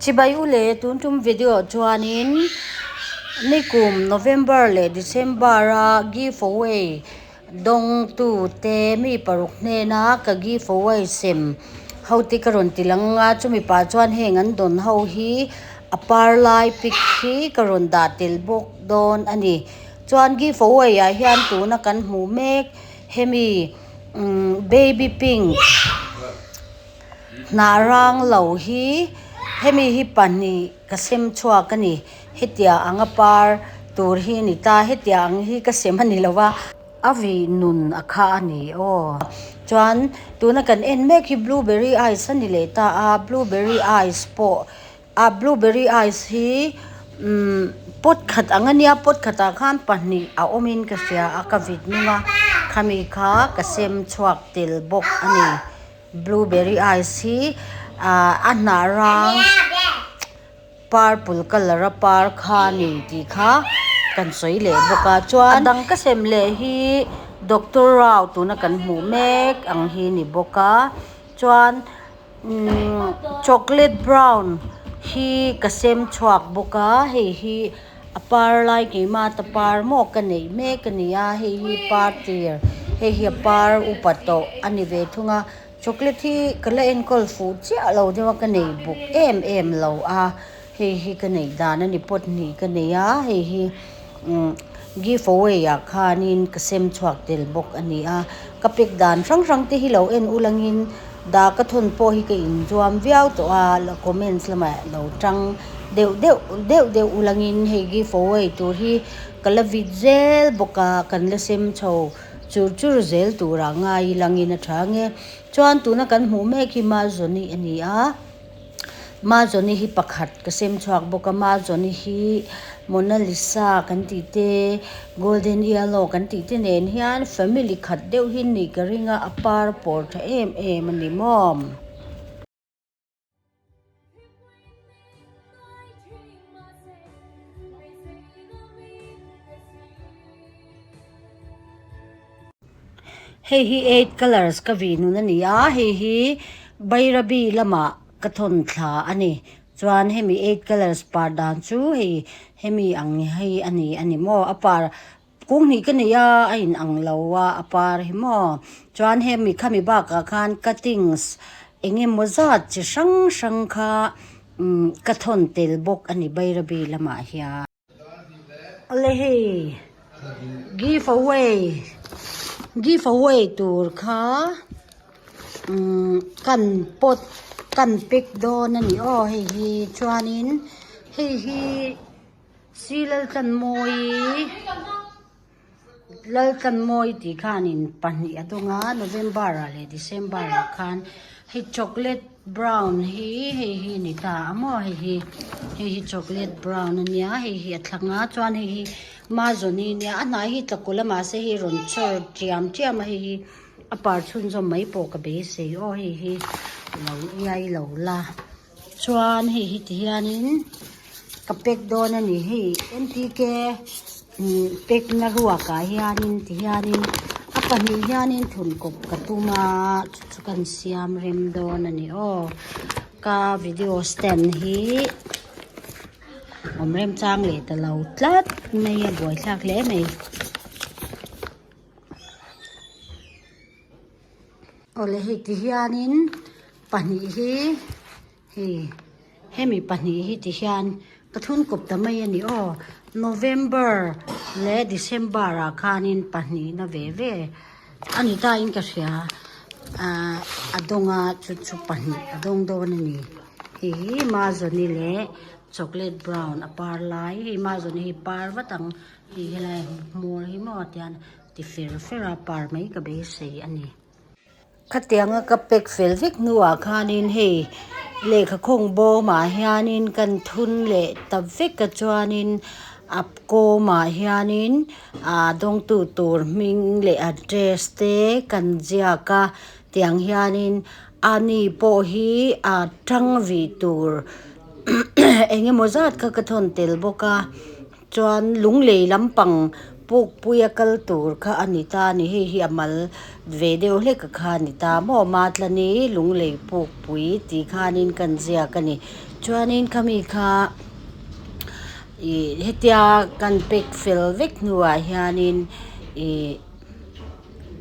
Chibai u le, tun tum video chuanin nikum November leh December a give away dawngtu te mi paruk hnena ka give away sem ho te ka rawn ti lang a, chumi pah chuan heng an dawn ho hi a par lai pic hi ka rawn dah tel bawk dawn a ni. Chuan give away ah hian tuna kan hmuh mek hemi umm baby pink hnah rang lo hi hemi hi pahnih ka sem chhuak a ni hetiang anga par tur hi a ni ta hetiang ang hi ka sem a ni lo va a vih nun a kha a ni aw chuan tuna kan en mek hi blueberry ice a ni leh ta a blueberry ice pawh A blueberry ice hi umm pot khat ang a nia pot khatah khan pahnih a awmin ka hria a ka vit nung a khami kha ka sem chhuak tel bawk a ni blueberry ice hi ah a hnah rang purple colour a par kha a ni tih kha kan sawi leh bawk a chuan a dang ka sem leh hi doctor rao tuna kan hmuh mek ang hi a ni bawk a chuan. Umm chocolate brown hi ka sem chhuak bawk a hei hi a par lai keimah ta par maw ka neih mek a ni a hei hi par tir hei hi a par upa tawh a ni ve thung a chocolate hi ka la enkawl fuh chiah lo deuh a ka nei buk em em lo a hei hi ka neih dan a ni pawt hnih ka nei a hei hi umm give away ah khanin ka sem chhuak tel bawk a ni a ka pack dan hrang hrang te hi lo en ulangin dah ka thawn pawh hi ka inzuam viau tawh a la comments lamah lo tang deuh deuh deuh deuh ulangin hei give away tur hi ka la vit zel bawk a kan la sem chho chur chur zel turah ngai ilangin a tha ang e chuan tuna kan hmuh mek hi mahzawni a ni a. Mahzawni hi pakhat ka sem chhuak bawk a mahzawni hi Mona Lisa kan tih te golden yellow kan tih te nen hian family khat deuh hi nih ka ring a a par pawr tha em em a ni maw. Hei hi eight colours ka vih nun a ni a hei hi Bairabi lamah ka thawn thla a ni chuan hemi eight colours par dan chu hei hemi ang hi a ni a ni maw a par kung hnih ka nei a a in ang lo a a par hi maw chuan hemi khami bakah khan cuttings eng emaw zat chi hrang hrang kha umm ka thawn tel bawk a ni Bairabi lamah hian. Awle hei give away give away tur kha umm kan pawt kan pack dawn a ni aw hei hi chuanin hei hi Silaltlanmawii. Laltlanmawi tih khanin pahnih a dawng a November ah leh December ah khan hei chocolate brown hi hei hi a ni ta a maw hei hi hei hi chocolate brown a nia hei hi a thlang a chuan hei hi mazawni a nia a hnai hi tlakawlh a mahse hei rawn chawr chiam chiam a hei hi a par chhunzawm mai pawh ka beisei aw hei hi lo iai lo la. Chuan hei hi ti hianin ka pack dawn a ni hei N P K pack na ruakah hianin ti hianin a pahnih hianin thun kawp ka tum a chu chu kan siam rem dawn a ni aw ka video stand hi awm remchang leh ta lo tlat mai a buaithlak hle mai. Awle hei ti hianin pahnih hi hei hemi pahnih hi ti hian ka thun kawp ta mai a ni aw November leh December ah khanin pahnih na ve ve a ni ta in ka hria ah a dawng a chu chu pahnih a dawng dawn a ni hei hi mazawni leh chocolate brown a par lai hei mazawni hi par vat ang hei helai hmawr hi maw tian. Ti fer fer a par mai ka beisei a ni. Khatianga ka pack fel vek hnuah khanin hei lehkha khawng bawmah hianin kan thun leh ta vek a chuanin a kawmah hianin ah dawngtu tur hming leh address te kan ziak a tiang hianin ani pawh hi a tang vih tur eng emaw zat kha ka thawn tel bawk a. Chuan lunglei lampang Pukpuia kal tur kha a ni ta a ni. Hei hi a mal ve deuh hlek a kha a ni ta maw? Matlani Lunglei Pukpui tih khanin kan ziak a ni. Chuanin khami kha ih hetia kan pack fel vek hnuah hianin ih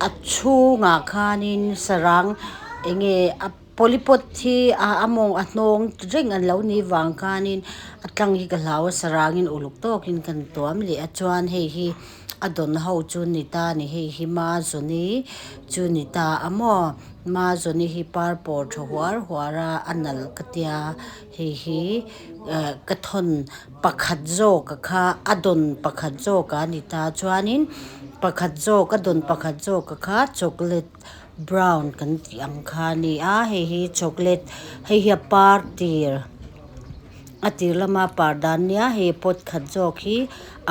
a chhungah khanin sarang eng nge a polypot hi a mawng a hnawng reng an lo nih vang khanin a tlang hi ka hlau a sarangin uluk tawkin kan tuam leh a chuan hei hi a dawn ho chu ni ta a ni hei hi mazawni chu ni ta a maw mazawni hi par pawr tha huar huar a a nalh ka tia hei hi eh ka thawn pakhat zawk a kha a dawn pakhat zawk a ni ta chuanin pakhat zawk a dawn pakhat zawk a kha chocolate brown kan tih ang kha a ni a hei hi chocolate hei hi a par tir a tir lama par dan nia hei pot khat zawk hi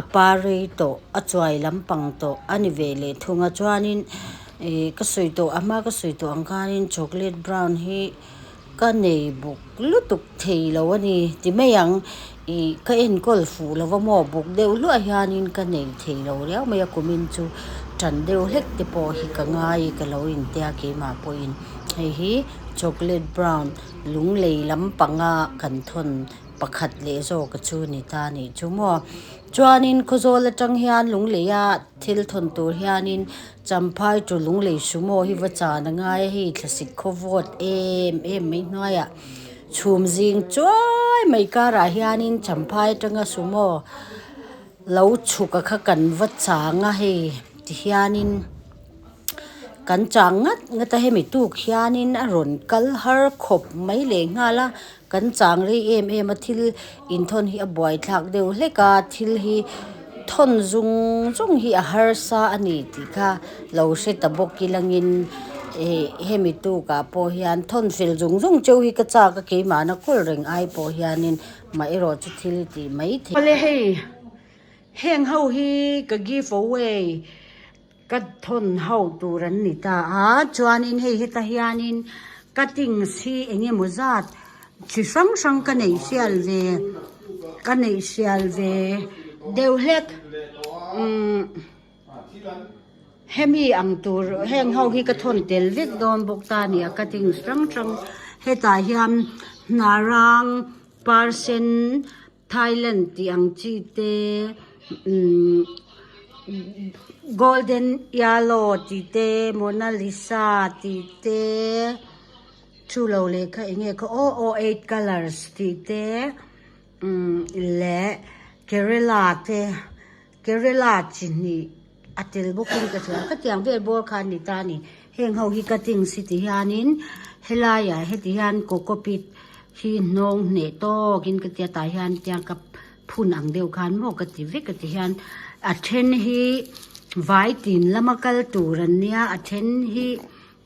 a par rei tawh a chuai lampang tawh a ni ve leh thung a chuanin ih ka sawi tawh a hma ka sawi tawh ang khanin chocolate brown hi ka nei buk lutuk thei lo a ni ti mai ang ih ka enkawl fuh lo va maw buk deuh hluah hianin ka nei thei lo riau mai a kumin chu tan deuh hlek te pawh hi ka ngai ka lo intia keimah pawhin hei hi chocolate brown lunglei lampanga kan thawn pakhat leh zawk a chu ni ta a nih chu maw chuanin khawzawl atang hian lungleia thil thawn tur hianin Champhai chu lunglei sumo hi va chan a ngai a hei thlasik khaw vawt em em mai hnuaiah chhum zing chuai mai karah hianin champhai atanga sumo lo chhuk a kha kan va chang a hei tihianin kan chang ngat ngat a hemi tuk hianin a rawn kal har khawp mai leh nghal a kan chang rei em em a thil inthawn hi a buaithlak deuh hlek a thil hi thawn zung zung hi a harsa a ni tih kha lo hre ta bawk ilangin ih hemi tukah pawh hian thawn fel zung zung cheu hi ka chak a keimahna kawl reng ai pawh hianin mah erawh chu thil tih mai theih. Awle hei heng ho hi ka give away ka thawn ho tur an ni ta a chuanin hei heta hianin cuttings hi eng emaw zat chi hrang hrang ka neih sial ve ka neih sial ve deuh hlek umm hemi ang tur heng ho hi ka thawn tel vek dawn bawk ta a ni a cuttings hrang hrang hetah hian hnarang par sen Thailand tih ang chi te umm golden yellow tih te Mona Lisa tih te chu lo leh kha eng nge kha aw aw eight colours tih te umm leh Kerala te Kerala chi hnih a tel bawkin ka hria ka tiang vel bawr kha a ni ta a ni heng ho hi cutting si ti hianin helaiah heti hian cocopeat hi hnawng hneh tawkin ka tia tah hian tiang ka phun ang deuh khan maw ka ti vek a ti hian a then hi vai tin lama kal tur an nia a then hi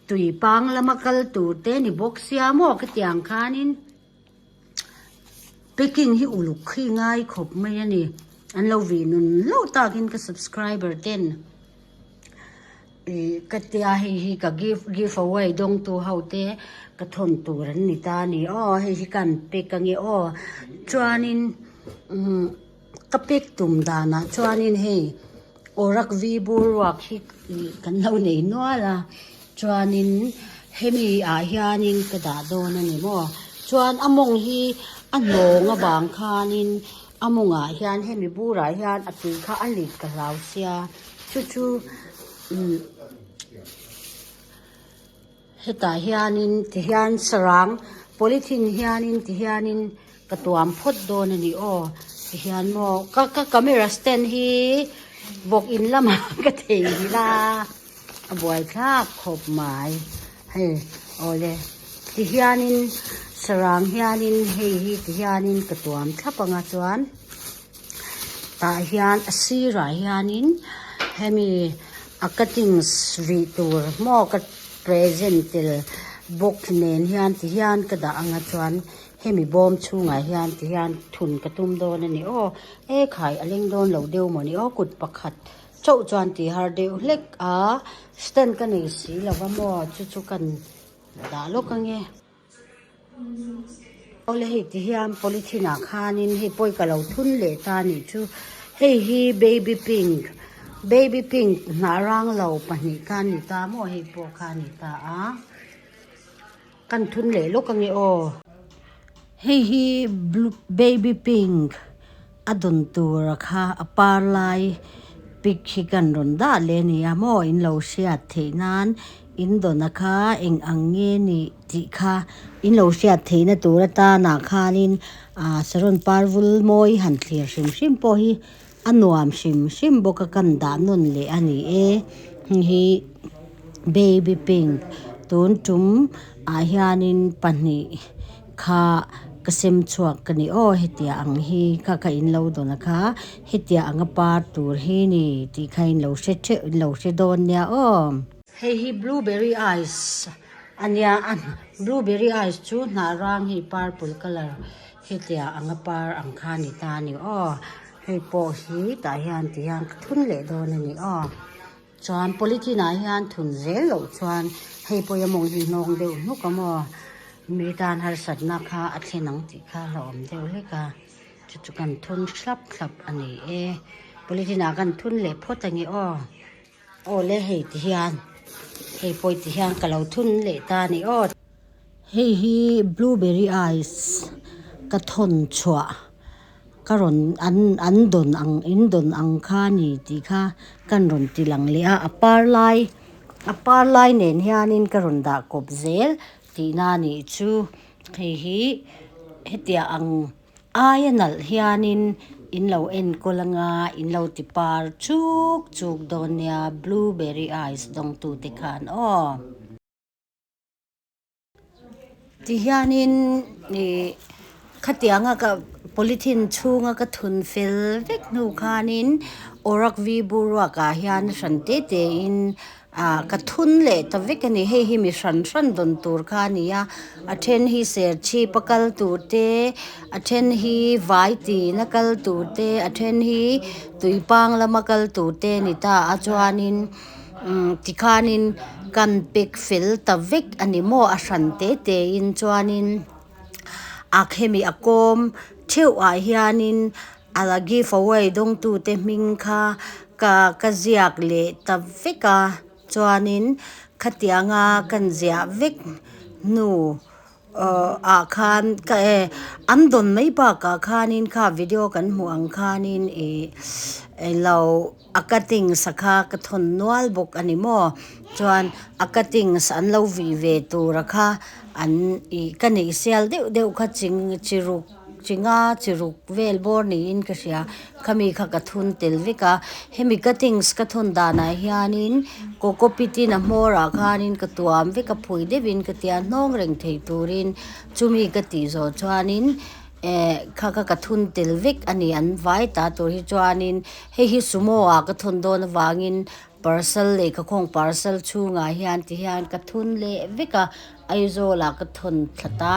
tui pang lama kal tur te ni bawk sia maw ka tiang khanin. Packing hi uluk khi ngai khawp mai a ni. An lo vih nun hlauh takin ka subscriber ten ih ka tia hei hi ka give give away dawngtu ho te ka thawn tur an ni ta a ni aw hei hi ka an pack ange aw chuanin umm ka pack tum danah chuanin hei awrak vi bur ruak hi ih kan lo nei nual a chuanin hemi ah hianin ka dah dawn a ni maw chuan a mawng hi a hnawng avang khanin a mawngah hian hemi burah hian a tui kha a lit ka hlau sia chu chu umm Hetah hianin tihian sarang polythene hianin tihianin ka tuam phawt dawn a ni aw tihian maw ka ka camera stand hi bawk in lamah ka thei ila a buai thlak khawp mai hei awle tihianin sarang hianin hei hi tihianin ka tuam thlap anga chuan tah hian a sirah hianin hemi a cuttings vih tur maw ka present tel bawk nen hian ti hian ka dah anga chuan hemi bawm chhungah hian ti hian thun ka tum dawn a ni aw e khai a leng dawn lo deuh mawni aw kut pakhat chauh chuan tih har deuh hlek a stand ka nei si lova maw chu chu kan dah lawk ange. Awle hei ti hian polythene ah khanin hei pawi ka lo thun leh ta anih chu hei hi baby pink. Baby pink hnah rang lo pahnih kha a ni ta maw hei pawh kha a ni ta a. Kan thun leh lawk ange aw. Hei hi baby pink a dawn tur a kha a par lai pic hi kan rawn dah leh a ni a maw in lo hriat theih nan in dawn a kha eng ang nge nih tih kha in lo hriat theih na tur atana khanin ah saron par vul mawi han thlir hrim hrim pawh hi a nuam hrim hrim bawk a kan dah nawn leh a ni e hei hi baby pink tun tum ah hianin pahnih kha ka sem chhuak ka ni aw hetiang ang hi kha kha in lo dawn a kha hetiang anga par tur hi ni tih kha in lo hre theuh in lo hre dawn nia aw. Hei hi blueberry ice a nia a blueberry ice chu hnah rang hi purple colour hetiang anga par ang kha a ni ta a ni aw hei pawh hi tah hian ti hian ka thun leh dawn a ni aw chuan polythene ah hian thun zel loh chuan hei pawh hi a mawng hi hnawng deuh hnuk a maw mi tan harsatna kha a thlen ang tih kha a hlauhawm deuh hlek a chu chu kan thun thlap thlap a ni e polythene ah kan thun leh phawt a ni aw. Aw le hei ti hian hei pawh ti hian ka lo thun leh ta a ni aw. Hei hi blueberry ice ka thawn chhuah ka rawn an an dawn ang in dawn ang kha a ni tih kha kan rawn ti lang leh a a par lai a par lai nen hianin ka rawn dah kawp zel tihna a nih chu hei hi hetiang ang. Aia nalh hianin in lo enkawl anga in lo ti par chuk chuk dawn nia blueberry ice dawngtute khan aw. Tihianin ih khatianga ka polythene chhunga ka thun fel vek hnu khanin awrak vi bur ruakah hian hran te te in Ah ka thun leh ta vek a ni. Hei hi mi hran hran dawn tur kha a ni a. A then hi serchhip a kal tur te, a then hi vai tin a kal tur te, a then hi tuipang lama kal tur te a ni ta a. Chuanin umm tikhanin kan pack fel ta vek a ni maw a hran te te in. Chuanin a hemi a kawm theuh ah hianin A give away dawngtute hming kha ka ka ziak leh ta vek a, chuanin khatianga kan ziah vek hnu ah khan ka e an dawn mai bakah khanin kha video kan hmuh ang khanin ih eng lo a cuttings a kha ka thawn nual bawk a ni maw chuan a cuttings an lo vih ve tura kha an ih ka neih sial deuh deuh kha ching chi ruk. Chi nga chi ruk vel bawr niin ka hria khami kha ka thun tel vek a hemi cuttings ka thun danah hianin coco pit in a hmawr ah khanin ka tuam vek a phui deuhin ka tia hnawng reng thei turin chumi ka tih zawh chuanin eh kha kha ka thun tel vek a ni an vai ta tur hi chuanin hei hi sumo ah ka thun dawn avangin parcel lehkhakhawng parcel chhungah hian ti hian ka thun leh vek a Aizawl ah ka thawn thla ta.